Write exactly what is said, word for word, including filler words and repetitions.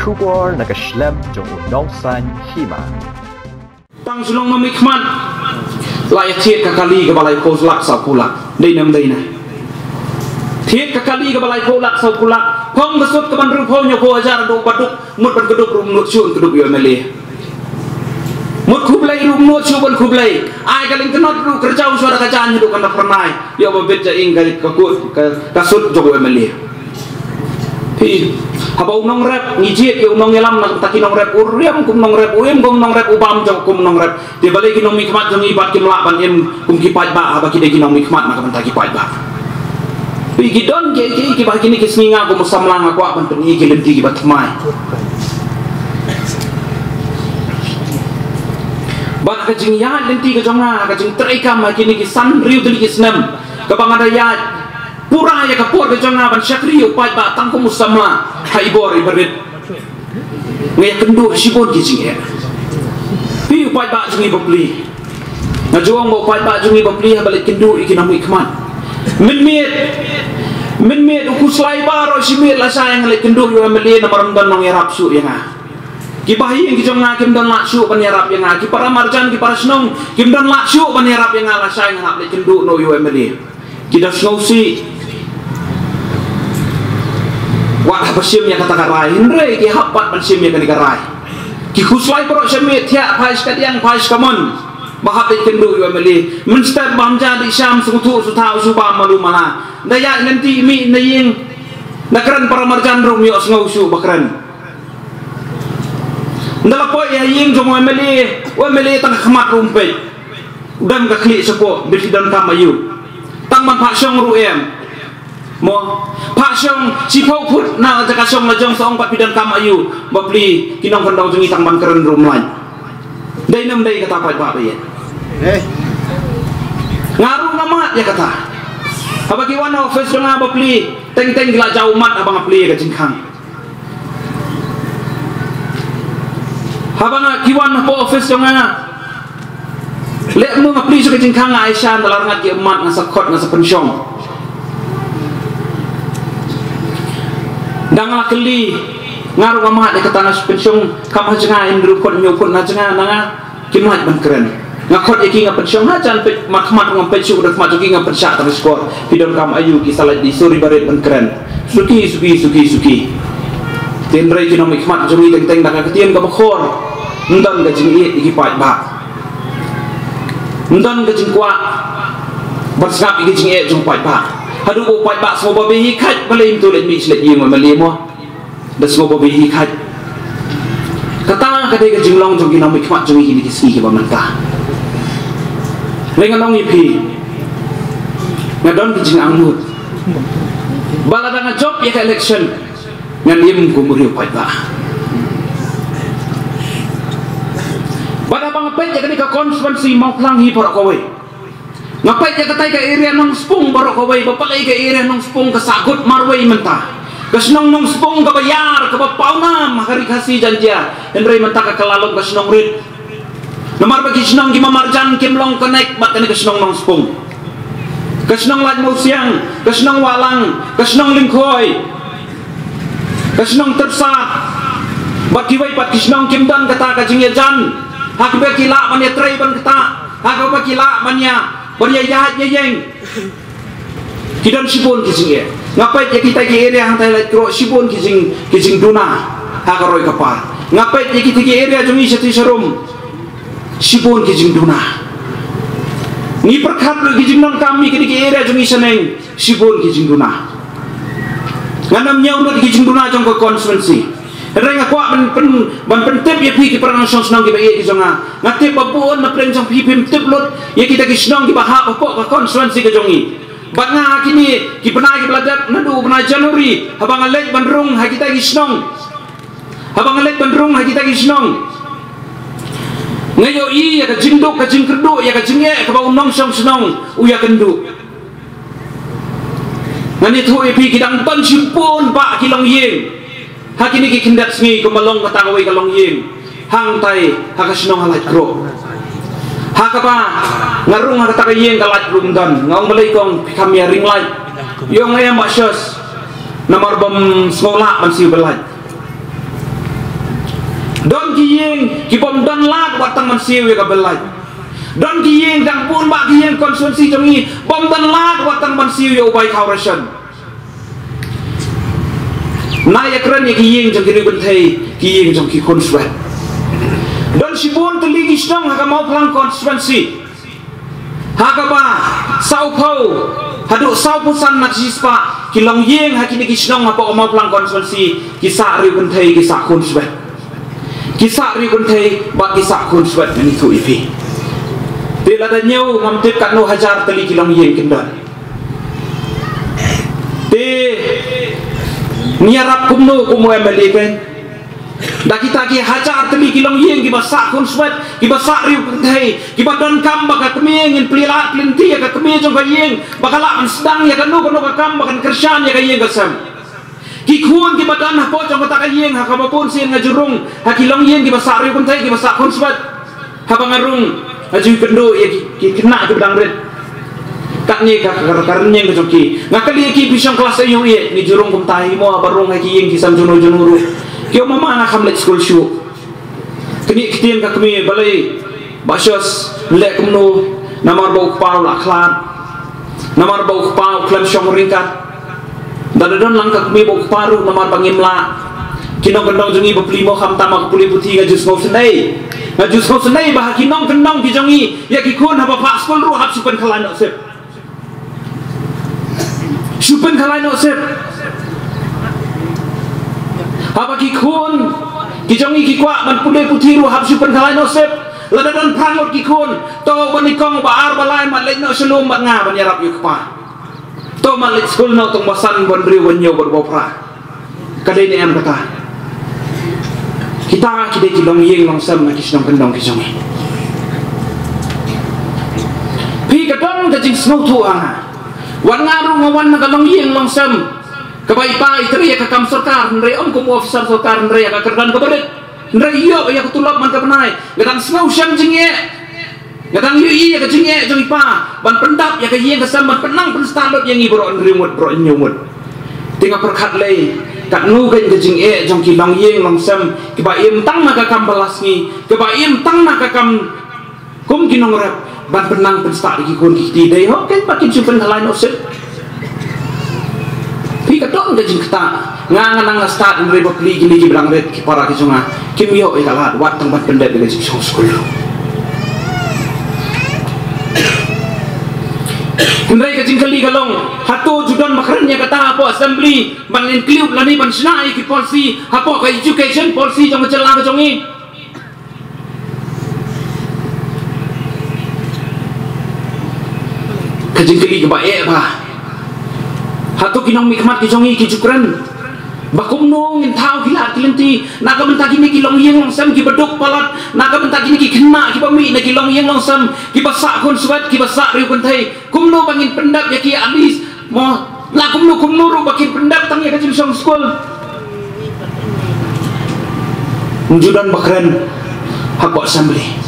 Khubor na ka shlem jong u nongsan hima. Tang shu long nongmihkhmat. La ïa thied ka kali kaba laiphew lak sawphew lak. Dei ne ym dei ne? Thied ka kali kaba laiphew lak sawphew lak. Phong ka sut ka ban ruh phew hynñiewphew hajar haduh ba duk. Mut ban kdup ruh ym nud shuh ban kdup ïa u M L A. Mut khublei ruh ym nud shuh ban khublei. Ai ka lyngknot ruh kyrjaw shuwa da ka jaiñ haduh kan da phyrnai. Ïoh ba bit ja ing ka, ka kut, ka, ka sut jong u M L A. Phi, haba u nongrep, ngi jied ïa u nongïalam na ka bynta ki nongrep, u riam kum nongrep, u im kum nongrep, u bam jong kum nongrep. Te balei ki nongmihkhmat jong ngi pat kim lah ban im kum ki paidbah, haba ki dei ki nongmihkhmat na ka bynta ki paidbah. Phi, ki don kiei kiei kiba ha kine ki sngi nga kum u samla nga kwah ban pyni ki lynti kiba thymmai. Bad ka jingïaid lynti ka jong nga, ka jingtrei kam ha kine ki san hynriew tylli ki snem, kaba nga da ïaid pura ïa ka por ka jong nga ban shakri ïa u paidbah tang kum u samla ha i bor i barit. Nga ïakynduh shibun ki jingeh. Phi, u paidbah jong ngi bapli. Nga ju ong ba u paidbah jong ngi bapli haba leit kynduh ïa ki nongmihkhmat. Mynmiet, mynmiet u khuslai baroh shi miet lashai nga leit kynduh ïa u M L A namar ym don nongïarap shuh ïa nga. Ki bahaïing ki jong nga kim don lad shuh ban ïarap ïa nga. Ki para marjan, ki para shnong kim don lad shuh ban ïarap ïa nga lashai nga hap leit kynduh noh ïa u M L A. Ki da sngewsih. Wat haba shim ïa kata ka rai, hynrei ki hap pat ban shim ïa kane ka rai. Ki khuslai baroh shi miet, thiah phai sha kadiang, phai sha kamon. Ba hap leit kynduh ïa u M L A. Mynstep bam ja dih sham, sngewthuh sngewthuh shu bam malu mala. Da ïaid lynti mih na ïing. Da kren para marjan ruh ym ïohsngew shuh ba kren. Nda la poi ha ïing jong u M L A, u M L A tang ka khmat ruh ym peit. U don ka khlieh shapoh, bad phi donkam aïu. Tang ban phah shong ruh em. Mo, phah shong, shiphew phut na jaka shong la jong sa ong pat phi donkam aïu. Bapli, ki nongkyndong jong ngi tang ban kren ruh ym lait. Dei ne ym dei kata paidbah ba ïeit. Nga ruh nga mad ïa kata. Haba ki wan ha office jong nga bapli, teng teng ki la jaw ummat haba nga plie ïa ka jingkhang. Haba nga ki wan hapoh office jong nga. Leh kumno nga plie sha ka jingkhang nga ai sha, nda la rngat ki ummat nga sa khot nga sa pynshong. Dang la kylli nga ruh nga mad ïa kata nga sa pynshong kam ha jngai hynriew phut hynñiew phut na jngai na nga. Kim lah ban kren. Nga khot ïa ki nga pynshong ha jan peit markhmat ruh ngam peit shuh da khmat jong ki nga pynshah tang skor. Phi donkam aïu ki sa lait di suri barit ban kren. Suki, suki, suki, suki. Tynrai ki nongmihkhmat jong ngi teng teng da ka ktien kaba khor. Ym don ka jingïeit ïa ki paidbah. Ym don ka jingkwah ban sngap ïa ki jingeh jong paidbah. Haduh ba u paidbah sngewbha ba hi khat balei ym tu leit mih sha leit ïing ma lei mo. Da sngewbha ba hi khat. Kata ka dei ka jinglong jong ki nongmihkhmat jong ngi kine ki sngi kiba mynta. Lei nga ong ïa phi. Nga don ki jingangnud. Ba lada nga jop ïa ka election ngan im kum u riew paidbah. Bad haba nga peit ïa kane ka constituency Mawphlang hi baroh kawei. Nga peit ïa katai ka area Nongspung baroh kawei, ba balei ka area Nongspung ka sahkut marwei mynta. Ka shnong Nongspung kaba ïar, kaba pawnam ha ka Ri Khasi Jaiñtia, hynrei mynta ka kylla long ka shnong rit. Namar ba ki shnong ki mamarjan kim long connect bad kane ka shnong Nongspung. Ka shnong Laitmawsiang, ka shnong Wahlang, ka shnong Lyngkhoi, ka shnong Tyrsad bad kiwei pat ki shnong kim don kata ka jingïajan. Ha kaba ki lah ban ïatrei ban kata, ha kaba ki lah ban ïa, ban ïa ïaid ïa ïeng. Ki don shibun ki jingeh. Nga peit ïa kita ki area hangtai Laitkroh shibun ki jing, ki jingduna ha ka roi ka par. Nga peit ïa kita ki area jong ngi sha Tisharum shibun ki jingduna. Ngi pyrkhat ruh ki jingdonkam ïa kita ki area jong ngi shaneng shibun ki jingduna. Ngan ym ñiew lut ki jingduna jong ka constituency. Hynrei nga kwah ban pyn, ban pyntip ïa phi ki para nongshong shnong kiba ïeit ki jong nga. Nga tip ba bun na pdeng jong phi phim tip lut ïa kita ki shnong kiba hap hapoh ka constituency ka jong ngi. Bad nga ha kine ki bnai kiba la dep naduh u bnai January haba nga leit ban rung ha kita ki shnong. Haba nga leit ban rung ha kita ki shnong, nga ïohi ïa ka jingduk, ka jingkyrduh, ïa ka jingeh kaba u nongshong shnong u ïakynduh. Ngan ïathuh ïa phi ki dang don shibun bah ki longïing ha kine ki khyndiat sngi kumba long kata kawei ka longïing hangtai ha ka shnong ha Laitkroh. Ha kaba nga rung ha kata ka ïing ka lait ruh ym don. Nga ong balei kong phi kham ïa ring lait? Ïa ong em bah shos namar bym sngew lah ban siew ba lait. Don ki ïing ki bym don lad wat tang ban siew ïa ka bill light. Don ki ïing dang bun bah ki ïing constituency jong ngi bym don lad wat tang ban siew ïa u bai khaw ration. Na ïa kren ïa ki ïing jong ki riewkynthei, ki ïing jong ki khun swet. Don shibun tylli ki shnong ha ka Mawphlang constituency ha kaba sawphew haduh sawphew san na ki spah ki longïing ha kine ki shnong hapoh ka Mawphlang constituency ki sah riewkynthei, ki sah khun swet. Ki sah riewkynthei bad ki sah khun swet, ngan ïathuh ïa phi. Te lada ñiew ngam tip katno hajar tylli ki longïing kin don. Te ngi ïarap kumno kum u M L A pyn da kita ki hajar tylli ki longïing kiba sah khun swet, kiba sah riewkynthei, kiba donkam ba ka kmie ngin plie lad plie lynti ïa ka kmie jong ka ïing ba ka lah ban sdang ïa kano kano ka kam ba kan kyrshan ïa ka ïing ka sem. Ki khun kiba don hapoh jong kata ka ïing ha kaba bun sien nga ju rung ha ki longïing kiba sah riewkynthei, kiba sah khun swet. Haba nga rung nga ju ïakynduh ïa ki, ki khynnah kiba dang rit. Katne ka, ka, ka rynïeng ka jong ki. Nga kylli ïa ki, phi shong klas aïu? Ïa ngi ju rung kumta. Hi mo, haba rung ha ki ïing ki sem juno juno ruh. Ki ong mama nga kham leit skul shuh. Kine ki ktien ka kmie, balei Bah Shos, leh kumno? Namar ba u kpa u la khlad. Namar ba u kpa u khlem shong ryngkat. Da da don lang ka kmie bad u kpa ruh namar ba ngim lah. Ki nongkyndong jong ngi bapli mo, khamtam ma ka pule puthi, nga ju sngewsynei. Nga ju sngewsynei ba ha ki nongkyndong ki jong ngi, ïa ki khun haba phah skul ruh hap shu pynkhalai noh sep. Shu pynkhalai noh sep. Haba ki khun ki jong ngi ki kwah ban pule puthi ruh hap shu pynkhalai noh sep. Lada don phra ngut ki khun, to ba nyngkong ba ar ba lai, mat leit noh sha lum bad nga ban ïarap ïa u kpa. To mat leit skul noh tang ba san, ba hynriew, ba hynñiew bad ba phra. Ka dei ne em kata? Kita ki dei ki longïing longsem na ki shnong kyndong ki jong ngi. Phi, ka don ka jingsngewthuh ha nga. Wat nga ruh nga wan na ka longïing longsem kaba i pa i trei ïa ka kam sorkar, hynrei ym kum u officer sorkar, hynrei ïa ka kyrdan kaba rit, hynrei ïoh ïa ka tulop man ka bnai. Nga dang sngew shem jingeh. Nga dang ïohi ïa ka jingeh jong i pa ban pyndap ïa ka ïing ka sem, ban pynnang pynstad lut ïa ngi baroh hynriew ngut, baroh hynñiew ngut. Te nga pyrkhat lei, katno kein ka jingeh jong ki longïing longsem kiba im tang na ka kam balas ngi, kiba im tang na ka kam kum ki nongrep, ban pynnang pynstad ïa ki khun ki kti, dei hok kein ba kin shu pynkhalai noh sep. Phi, ka don ka jingktah. Nga, nga nang nga stad hynrei bapli kine kiba dang rit, ki para ki jong nga, kim ïoh ïa ka lad wat tang ban pyndep ïa ka jingshong skul. Hynrei ka jingkylli ka long, hato ju don ba kren ïa kata hapoh assembly ban include lane ban shna ïa ki policy hapoh ka education policy jong ka jylla ka jong ngi? Ka jingkylli kaba eh bha. Hato ki nongmihkhmat ki jong ngi ki ju kren ba kumno ngin thaw ki lad ki lynti na ka bynta kine ki longïing longsem kiba duk palat, na ka bynta kine ki khynnah kiba mih na ki longïing longsem, kiba sah khun swet, kiba sah riew kynthei? Kumno ba ngin pyndep ïa ki at least Mo, la kumno kumno ruh ba kin pyndep tang ïa ka jingshong skul. Ym ju don ba kren hapoh assembly.